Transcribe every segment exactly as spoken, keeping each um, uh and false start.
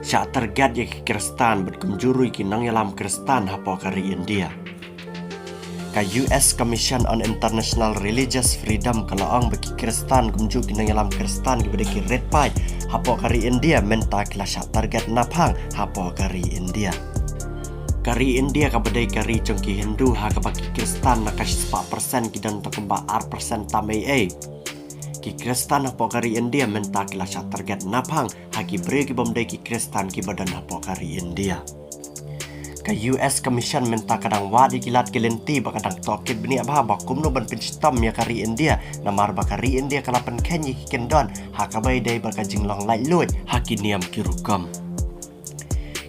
shah target ïa ki Khristan bad kumjuh ruh ïa ki nongïalam Khristan hapoh ka ri India. Ka U S Commission on International Religious Freedom ka la ong ba ki Khristan kumjuh ki nongïalam Khristan kiba dei ki rit paid hapoh ka ri India mynta ki la shah target naphang hapoh ka ri India. Ka ri India kaba dei ka ri jong ki Hindu ha kaba ki Khristan na ka shispah percent ki don tang kumba ar percent tam ei ei. Ki Khristan hapoh ka ri India mynta ki la shah target naphang ha ki briew kibym dei ki Khristan kiba don hapoh ka ri India. Ka U S Commission mynta ka dang wad ïa ki lad ki lynti bad ka dang tohkit bniah bha ba kumno ban pynshitom ïa ka ri India, namar ba ka ri India ka la pynkheiñ ïa ki kyndon ha kaba ïadei bad ka jinglong laitluid ha ki niam ki rukom.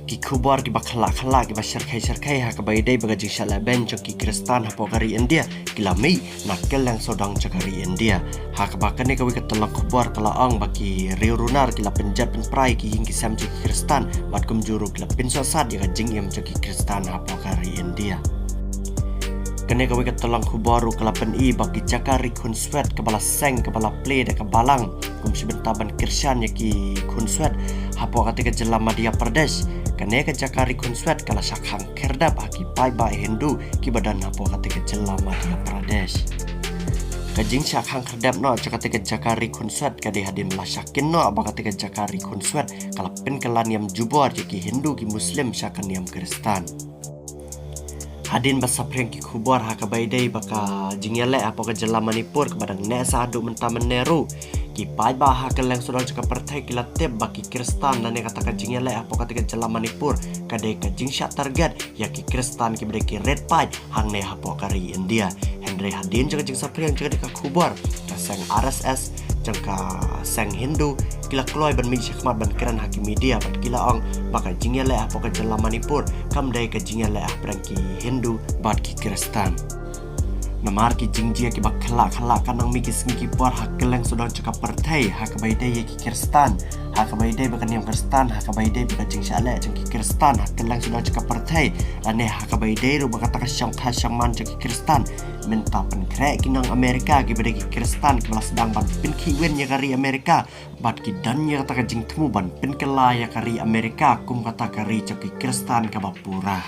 Ki khubor kiba khlak khlak kiba shyrkhei shyrkhei ha kaba ïadei bad ka jingshah lehbeiñ jong ki Khristan hapoh ka ri India ki la mih na kylleng sawdong jong ka ri India. Ha kaba kane kawei ka tyllong khubor ka la ong ba ki riew runar ki la pynjot pynpra ïa ki ïing ki sem jong ki Khristan bad kumjuh ruh ki la pynsohsat ïa ka jingim jong ki Khristan hapoh ka ri India. Kane kawei ka tyllong khubor ruh ka la pyni ba ki jaka ri khunswet kaba la seng kaba la plie da ka balang kum shi bynta ban kyrshan ïa ki khunswet hapoh katei ka jylla Madhya Pradesh. Kane ka jaka ri khunswet ka la shah khang khyrdep ha ki paidbah Hindu kiba don hapoh katei ka jylla Madhya Pradesh. Ka jingshah khang khyrdep noh jong katei ka jaka ri khunswet ka dei hadien ba la shah kynnoh ba katei ka jaka ri khunswet ka la pynkylla niam jubor ïa ki Hindu ki Muslim sha ka niam Khristan. Hadien ba saphriang ki khubor ha kaba ïadei bad ka jingïaleh hapoh ka jylla Manipur kaba dang neh sah haduh mynta mynne ruh, ki paidbah ha kylleng sawdong jong ka pyrthei ki la tip ba ki Khristan lane kata ka jingïaleh hapoh katei ka jylla Manipur ka dei ka jingshah target ïa ki Khristan kiba dei ki rit paid hangne hapoh ka ri India. Hynrei hadien jong ka jingsaphriang jong katei ka khubor, ka seng R S S jong ka seng Hindu ki la kloi ban mih shakhmat ban kren ha ki media bad ki la ong ba ka jingïaleh hapoh ka jylla Manipur kam dei ka jingïaleh hapdeng ki Hindu bad ki Khristan. Namar ki jingjia kiba khlak khlak ka nang mih ki sngi ki por ha kylleng sawdong jong ka pyrthei ha kaba ïadei ïa ki Khristan, ha kaba ïadei bad ka niam Khristan, ha kaba ïadei bad ka jingshah leh jong ki Khristan ha kylleng sawdong jong ka pyrthei, lane ha kaba ïadei ruh bad kata ka shongkha shongman jong ki Khristan. Mynta pynkhreh ki nong Amerika kiba dei ki Khristan kiba la sdang ban pynkhih win ïa ka ri Amerika bad ki don ïa kata ka jingthmu ban pynkylla ïa ka ri Amerika kum kata ka ri jong ki Khristan kaba pura.